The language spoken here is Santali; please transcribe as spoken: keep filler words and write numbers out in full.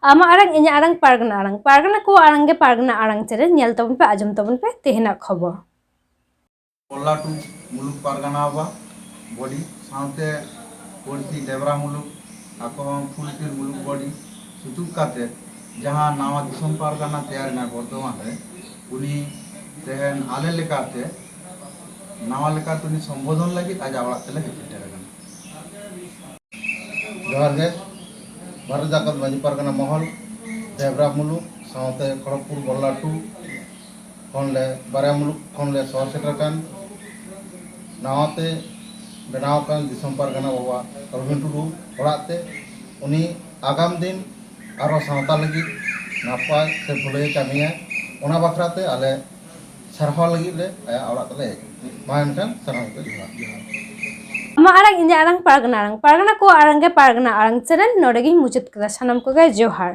ᱟᱢᱟᱜ ᱟᱲᱟᱝ, ᱤᱧᱟᱹᱜ ᱟᱲᱟᱝ, ᱯᱟᱨᱜᱟᱱᱟ ᱟᱲᱟᱝ᱾ ᱯᱟᱨᱜᱟᱱᱟ ᱠᱚᱣᱟᱜ ᱟᱲᱟᱝ ᱜᱮ ᱯᱟᱨᱜᱟᱱᱟ ᱟᱲᱟᱝ ᱪᱮᱱᱮᱞ᱾ ᱧᱮᱞ ᱛᱟᱵᱚᱱ ᱯᱮ, ᱟᱸᱡᱚᱢ ᱛᱟᱵᱚᱱ ᱯᱮ ᱛᱮᱦᱮᱧᱟᱜ ᱠᱷᱚᱵᱚᱨ᱾ ᱯᱚᱞᱞᱟᱴᱩ ᱢᱩᱞᱩᱠ ᱯᱟᱨᱜᱟᱱᱟ ᱵᱟ ᱵᱚᱰᱤ ᱥᱟᱶᱛᱮ ᱯᱚᱲᱥᱤ ᱰᱮᱵᱽᱨᱟ ᱢᱩᱞᱩᱠ ᱟᱠᱚ ᱦᱚᱸ ᱯᱷᱩᱞᱯᱤᱨ ᱢᱩᱞᱩᱠ ᱵᱚᱰᱤ ᱥᱩᱛᱩᱜ ᱠᱟᱛᱮ ᱡᱟᱦᱟᱸ ᱱᱟᱣᱟ ᱫᱤᱥᱚᱢ ᱯᱟᱨᱜᱟᱱᱟ ᱛᱮᱭᱟᱨ ᱮᱱᱟ ᱵᱚᱨᱫᱷᱚᱢᱟᱱ ᱨᱮ, ᱩᱱᱤ ᱛᱮᱦᱮᱧ ᱟᱞᱮ ᱞᱮᱠᱟᱛᱮ ᱱᱟᱣᱟ ᱞᱮᱠᱟᱛᱮ ᱩᱱᱤ ᱥᱚᱢᱵᱳᱫᱷᱚᱱ ᱞᱟᱹᱜᱤᱫ ᱟᱡᱟᱜ ᱚᱲᱟᱜ ᱛᱮᱞᱮ ᱦᱮᱡ ᱥᱮᱴᱮᱨ ᱟᱠᱟᱱᱟ᱾ ᱡᱚᱦᱟᱨ ᱜᱮ᱾ ᱵᱷᱟᱨᱚᱛ ᱡᱟᱠᱟᱛ ᱢᱟᱹᱡᱷᱤ ᱯᱟᱨᱜᱟᱱᱟ ᱢᱚᱦᱚᱞ, ᱰᱮᱵᱽᱨᱟ ᱢᱩᱞᱩᱠ ᱥᱟᱶᱛᱮ ᱠᱷᱚᱲᱚᱜᱽᱯᱩᱨ ᱵᱚᱞᱞᱟᱴᱩ ᱠᱷᱚᱱ ᱞᱮ, ᱵᱟᱨᱭᱟ ᱢᱩᱞᱩᱠ ᱠᱷᱚᱱ ᱞᱮ ᱥᱚᱦᱚᱨ ᱥᱮᱴᱮᱨ ᱟᱠᱟᱱ ᱱᱟᱣᱟᱛᱮ ᱵᱮᱱᱟᱣ ᱟᱠᱟᱱ ᱫᱤᱥᱚᱢ ᱯᱟᱨᱜᱟᱱᱟ ᱵᱟᱵᱟ ᱨᱚᱵᱤᱱ ᱴᱩᱰᱩ ᱚᱲᱟᱜ ᱛᱮ᱾ ᱩᱱᱤ ᱟᱜᱟᱢ ᱫᱤᱱ ᱟᱨᱚ ᱥᱟᱶᱛᱟ ᱞᱟᱹᱜᱤᱫ ᱱᱟᱯᱟᱭ ᱥᱮ ᱵᱷᱟᱹᱞᱟᱹᱭ ᱠᱟᱹᱢᱤᱭᱟ, ᱚᱱᱟ ᱵᱟᱠᱷᱨᱟ ᱛᱮ ᱟᱞᱮ ᱥᱟᱨᱦᱟᱣ ᱞᱟᱹᱜᱤᱫ ᱞᱮ ᱟᱭᱟᱜ ᱚᱲᱟᱜ ᱛᱮᱞᱮ ᱦᱮᱡ ᱮᱱᱟ᱾ ᱢᱟ ᱮᱱᱠᱷᱟᱱ ᱥᱟᱱᱟᱢ ᱠᱚ ᱡᱚᱦᱟᱨ᱾ ᱟᱢᱟᱜ ᱟᱲᱟᱝ, ᱤᱧᱟᱹᱜ ᱟᱲᱟᱝ, ᱯᱟᱨᱜᱟᱱᱟ ᱟᱲᱟᱝ᱾ ᱯᱟᱨᱜᱟᱱᱟ ᱠᱚᱣᱟᱜ ᱟᱲᱟᱝ ᱜᱮ ᱯᱟᱨᱜᱟᱱᱟ ᱟᱲᱟᱝ ᱪᱮᱱᱮᱞ᱾ ᱱᱚᱰᱮ ᱜᱤᱧ ᱢᱩᱪᱟᱹᱫ ᱠᱮᱫᱟ᱾ ᱥᱟᱱᱟᱢ ᱠᱚᱜᱮ ᱡᱚᱦᱟᱨ᱾